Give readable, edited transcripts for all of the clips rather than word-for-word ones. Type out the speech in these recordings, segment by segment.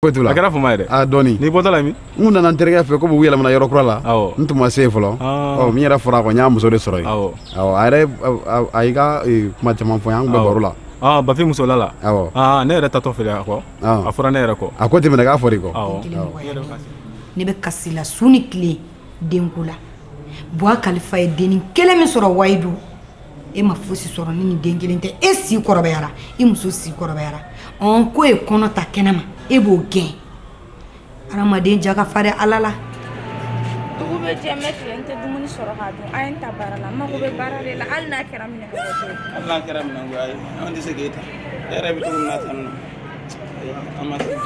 Foyi t'u la. A kɛra fama ye dɛ. A dɔɔni. N'i bɔtɔ la min? N kun nana n terikɛ fɛ komi u yɛlɛmana yɔrɔ kura la. Awɔ. N tun ma se yen fɔlɔ. Ah. Ɔ min yɛrɛ fɔra a kɔ n y'a muso de sɔrɔ yen. Awɔ. Awɔ a yɛrɛ a y'i ka kuma caman fɔ n ye an kun bɛ baro la. Ah Bafin muso la la. Awɔ. Ah ne yɛrɛ tatɔ filɛ a kɔ. Ah. A fɔra ne yɛrɛ kɔ. A ko ten minɛ k'a fɔr'i kɔ. Awɔ. Ne bɛ kasi la su ni tile denko la. Buwa Kalifa ye dennin kelen min sɔrɔ Wayidu. E ma fosi sɔrɔ ni nin den kelen tɛ. E si kɔrɔbayara, i muso si kɔrɔbayara. Ɔn ko ye kɔnɔ ta kɛnɛ ma, e b'o gɛn. Hadamaden ja ka farin Ala la. Dugu bɛ jɛ n bɛ tile n tɛ dumuni sɔrɔ k'a dun. A ye n ta baara la, n mago bɛ baara de la hali n'a kɛra minɛnko ye. Hali n'a kɛra minɛnko ye, ayi an tɛ se k'e ta. E yɛrɛ bɛ cogo min na tan nɔ, ayi an ma se.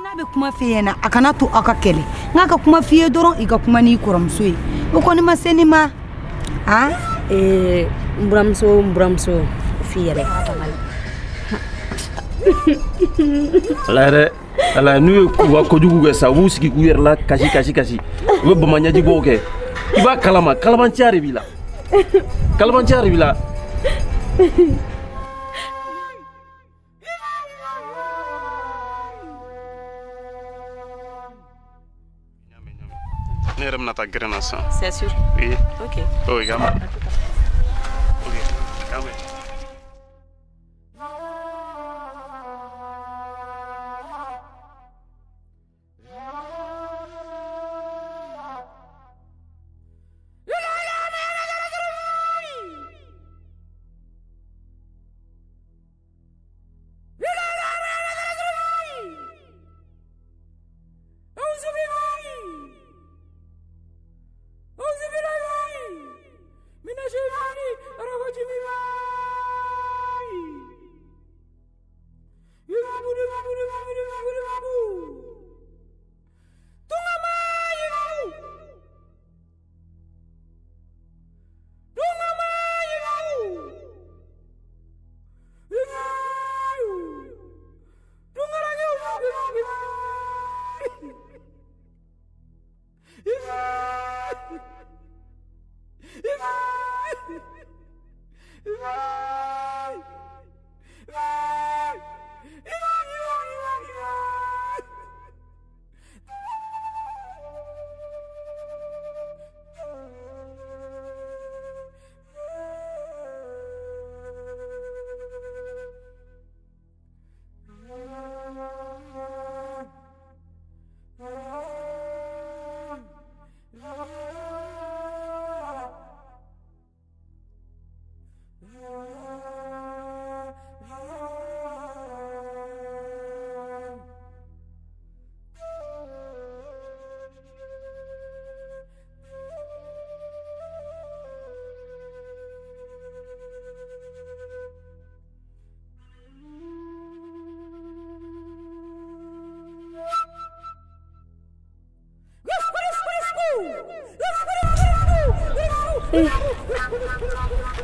N'a bɛ kuma f'i ɲɛna a kana to aw ka kɛlɛ n k'a ka kuma f'i ye dɔrɔn i ka kuma n'i kɔrɔmuso ye o kɔni ma se nin ma han. N buramuso f'i yɛrɛ. Ala yɛrɛ ala n'u ye u ka kojugu kɛ sa u b'u sigi k'u yɛrɛ la kasi kasi kasi u bɛ bamaɲɛjibɔw kɛ i b'a kalama kalabanciya de b'i la kalabanciya de b'i la. Ne yɛrɛ bɛna taa gɛrɛn na sisan. C'est sûr. Oui. Ok. Oh, i k'a mɛn. Ok, i k'a mɛn.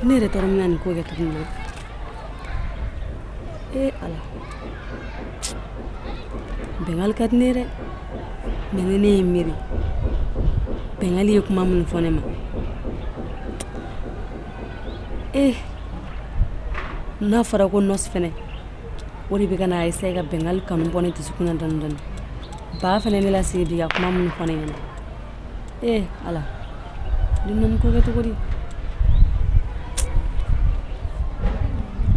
Ne yɛrɛ t'a dɔn n bɛna nin ko kɛ cogo min na. Ee Ala. Bɛngali ka di ne ye dɛ. Mais ni ne ye n miiri, Bɛngali ye kuma minnu fɔ ne ma. Ee n'a fɔra ko nɔsi fɛnɛ, o de bɛ ka na essayer ka Bɛngali kanu bɔ ne dusukun na dɔɔni dɔɔni. Ba fɛnɛ ne lasigi bi ka kuma minnu fɔ ne ɲɛna. Ee Ala, ne bɛna nin ko kɛ cogo di?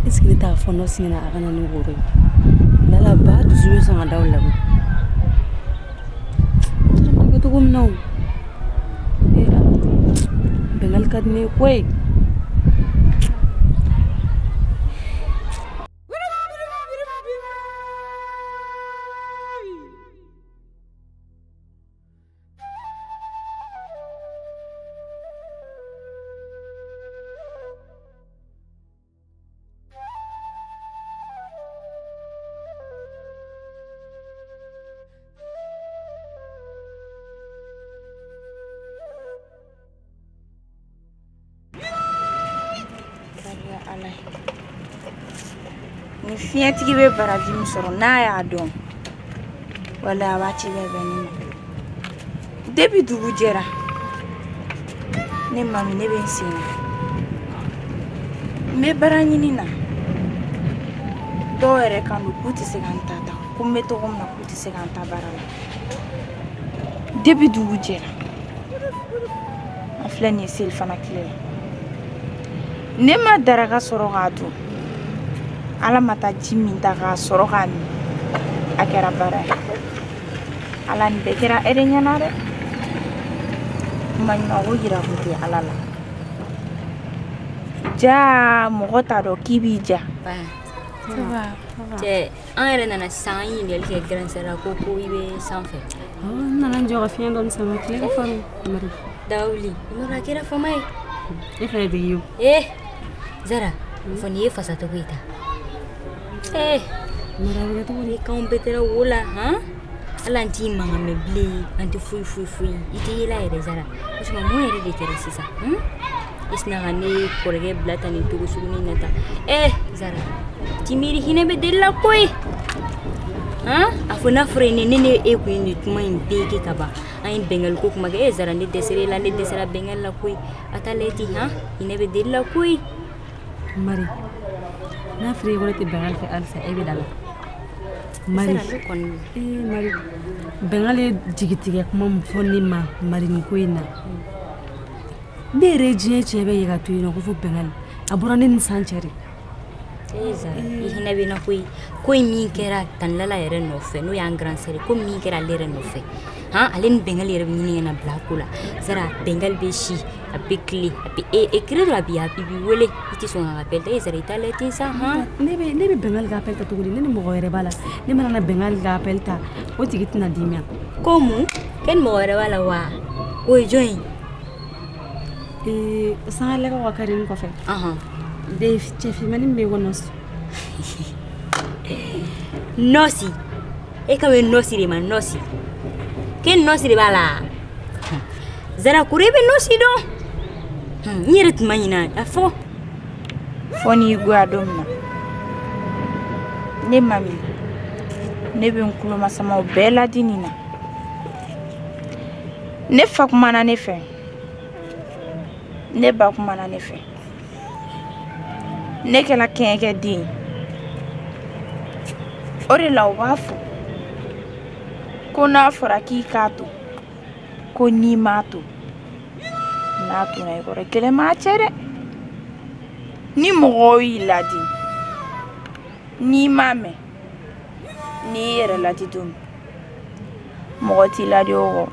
Est ce que ne t'a fɔ nɔsi ɲɛna a ka na ni woro ye? Lala ba dusu bɛ sɔn ka da o la koyi. N t'a dɔn n bɛna kɛ cogo min na o. Ee Ala, Bɛngali ka di ne ye koyi. Ni fiɲɛtigi bɛ baraji min sɔrɔ n'a y'a dɔn, wala a b'a ci bɛɛ bɛn ne ma. Depuis dugu jɛra, ne mami ne bɛ n sen na. N bɛ baara ɲini na. Dɔw yɛrɛ kan don k'u tɛ se ka n ta ta, ko n bɛ cogo min na k'u tɛ se ka n ta baara la. Depuis dugu jɛra, an filɛ nin ye selifana tile la. Ne ma daraka sɔrɔ k'a dun. Ala ma taa ji min ta k'a sɔrɔ k'a min, a kɛra baara ye. Ala nin bɛɛ kɛra e de ɲɛna dɛ. Maɲumanko yira kun tɛ Ala la. Ja mɔgɔ t'a dɔn k'i b'i ja. Cɛ, an yɛrɛ nana sisan an ye ɲininkali kɛ grand sœur la ko i bɛ sanfɛ. N nana n jɔ ka fiɲɛ dɔɔni sama, tile ka farin. Mari. Dawuli, i m'a dɔn a kɛra fama ye. E fɛnɛ digi o. Ee Zara, fɔ n'i ye fasatogo ye ta. Eh, Mari a bɛ kɛ cogo di? K'anw bɛɛ taara wo la, han? Hali an t'i mankan mɛn bilen, an tɛ foyi foyi foyi. I tɛ yela yɛrɛ Zara. O tuma mun yɛrɛ de kɛra sisan? I sina ka ne kɔrɔkɛ bila tan nin cogo sugunin na tan. Eh, Zara, t'i miiri hinɛ bɛ deli la koyi. Han? A fɔ n'a fɔra ne ne e kun ye nin kuma in bɛɛ kɛ ka ban. An ye Bɛngali ko kuma kɛ. Eh Zara, ne dɛsɛra e la, ne dɛsɛra Bɛngali la koyi. A t'a lajɛ ten, han? Hinɛ bɛ deli la koyi. Mari, n'a fɔra i ko ne tɛ Bɛngali fɛ halisa e bɛ da la. Mari, ee Mari, Bɛngali ye jigitigɛ kuma min fɔ ne ma Mari nin ko in na. Ne yɛrɛ ye diɲɛ cɛ bɛɛ ye ka to yen nɔ ko fo Bɛngali. A bɔra ne ni san cɛ de. Ee Zara, i hinɛ bɛ n na koyi. Ko in min kɛra Tanilala yɛrɛ nɔfɛ, n'o y'an grand sœur ye, ko min kɛra ale yɛrɛ nɔfɛ. Han, ale ni Bɛngali yɛrɛ bɛ ɲini ka na bila a ko la. Zara, Bɛngali bɛ si, a bɛ tile, a bɛ e écrit dɔrɔn a b'i wele, i tɛ sɔn k'a ka appel ta. E Zara, i t'a lajɛ ten sa, han? Ne bɛ Bɛngali ka appel ta cogo di? Ne ni mɔgɔ wɛrɛ b'a la. Ne mana na Bɛngali ka appel ta, o tigi tɛna dimi yan. Ko mun? Kɛ ni mɔgɔ wɛrɛ b'a la wa? O ye jɔn ye? Ee, Sangalɛkaw ka carré kɔfɛ. De cɛ finmanin min bɛ yen ko Nɔsi. Nɔsi? E kan bɛ Nɔsi de ma, Nɔsi. K'e Nɔsi de b'a la? Zara, kuru e bɛ Nɔsi dɔn? N yɛrɛ tun ma ɲinɛ a fɔ. Fɔ n'i goya don min na, ne mami, ne bɛ n kulomasamaw bɛɛ ladi nin na. Ne fa kumana ne fɛ, ne ba kumana ne fɛ. Ne kɛla kɛɲɛkɛ den ye. O de la u b'a fɔ ko n'a fɔra k'i k'a to, ko n'i m'a to, n'a tonna i kɔrɔ kɛlɛ m'a cɛ dɛ. Ni mɔgɔw y'i ladi, n'i m'a mɛn, n'i y'i yɛrɛ ladi don min, mɔgɔ t'i ladi o kɔ.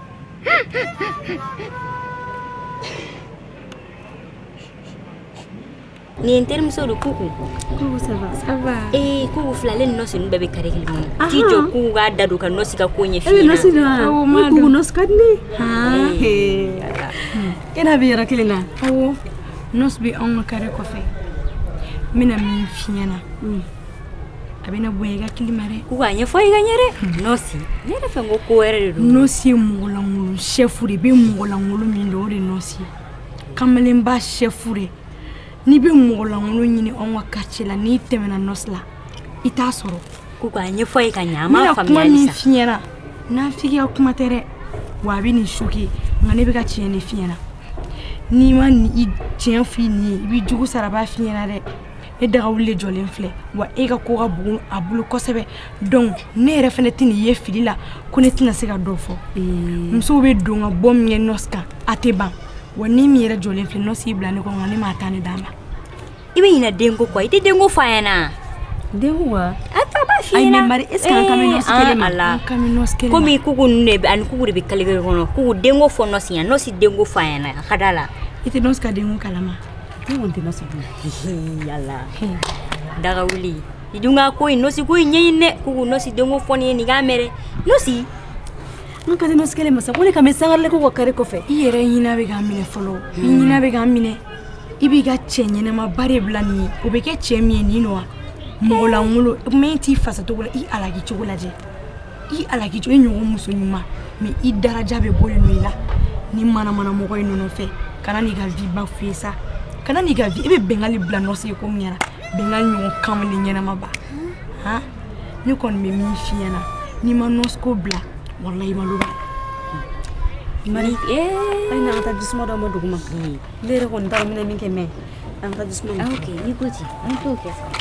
Nin ye n terimuso de Kuku. Kuku, ça va? Ça va. Ee Kuku filɛ, ale ni Nɔsi ninnu bɛɛ bɛ carré kelen kɔnɔ. T'i jɔ Kuku k'a da don ka Nɔsi ka ko ɲɛf'i E bɛ ɲɛna. Nɔsi dɔn wa? Awɔ, n b'a Kuku dɔn. Nɔsi ka di ne ye. E n'a bɛ yɔrɔ kelen na? Awɔ, Nɔsi bɛ anw ka carré kɔfɛ. N bɛna min f'i ɲɛna, a bɛna bonya i ka kili ma dɛ. Kuku a ɲɛfɔ i ka ɲɛ dɛ. Nɔsi, ne yɛrɛ fɛ ko ko wɛrɛ de don. Nɔsi ye mɔgɔlankolon chef de ye. I bɛ mɔgɔlankolon min dɔn, o de ye Nɔsi ye. Kamalenba chef de. N'i bɛ mɔgɔ lankolon ɲini anw ka quartier la n'i tɛmɛna nɔsi la i t'a sɔrɔ. Ko k'a ɲɛfɔ a ye ka ɲɛ an m'a faamuya halisa. N bɛna kuma min f'i ɲɛna n'afigiya kuma tɛ dɛ wa a bɛ nin choquer nka ne bɛ ka tiɲɛ de f'i ɲɛna n'i ma i tiɲɛ f'i nin ye i b'i jugu sara b'a f'i ɲɛna dɛ. Ne dagawuli de jɔlen filɛ wa e ka ko ka bon a bolo kosɛbɛ donc ne yɛrɛ fɛnɛ tɛ nin ye fili la ko ne tɛna se ka dɔ fɔ. Musow bɛ don ka bɔ min kɛ nɔsi kan a tɛ ban wa ni min yɛrɛ jɔlen filɛ nɔsi y'i bila ne kɔ nka ne m'a ta ne d'a ma. I bɛ ɲinɛ denko kɔ i tɛ denko fɔ a ɲɛna. Denko wa? A ta b'a f'i ɲɛna. Ayi mais Mari est ce que an kan bɛ nɔsi kelen ma? An kan bɛ nɔsi kelen ma. Komi kuku ninnu de bɛ ani kuku de bɛ kale kelen kɔnɔ kuku denko fɔ nɔsi ɲɛna nɔsi denko fɔ a ɲɛna a ka d'a la. I tɛ nɔsi ka denko kalama. Ne kɔni tɛ nɔsi dun. Yala dagawuli i dun ka ko in nɔsi ko in ɲɛɲini dɛ kuku nɔsi denko fɔ nin ye nin k'a mɛn dɛ nɔsi. An ka tɛ nɔsi kelen ma sa ko ne ka mɛn sangarele ko ka kari kɔfɛ. I yɛrɛ ɲinɛ bɛ k'a minɛ fɔlɔ i ɲinɛ bɛ k'a minɛ i b'i ka cɛ ɲɛnɛmaba de bila nin ye o bɛ kɛ cɛ min ye nin nɔ wa mɔgɔ lankolon min t'i fasacogo la i alaki cogo lajɛ i alaki cogo i ɲɔgɔn muso ɲuman mais i daraja bɛ bɔ yen nɔ i la ni manamana mɔgɔ ye ninnu fɛ kana n'i ka vie ba f'u ye sa. Kana n'i ka vie i bɛ Bengali bila nɔsi ye ko min ɲɛna Bengali ɲɔgɔn kamalen ɲɛnamaba han ne kɔni bɛ min f'i ɲɛna n'i ma nɔsi ko bila walahi malo b'a la. Mari ayi n'an ka taa jisuma dɔ ma dugu ma ne yɛrɛ kɔni t'a dɔn n bɛna min kɛ mais an ka taa jisuma ma. Ok n'i ko ten an t'o kɛ sa.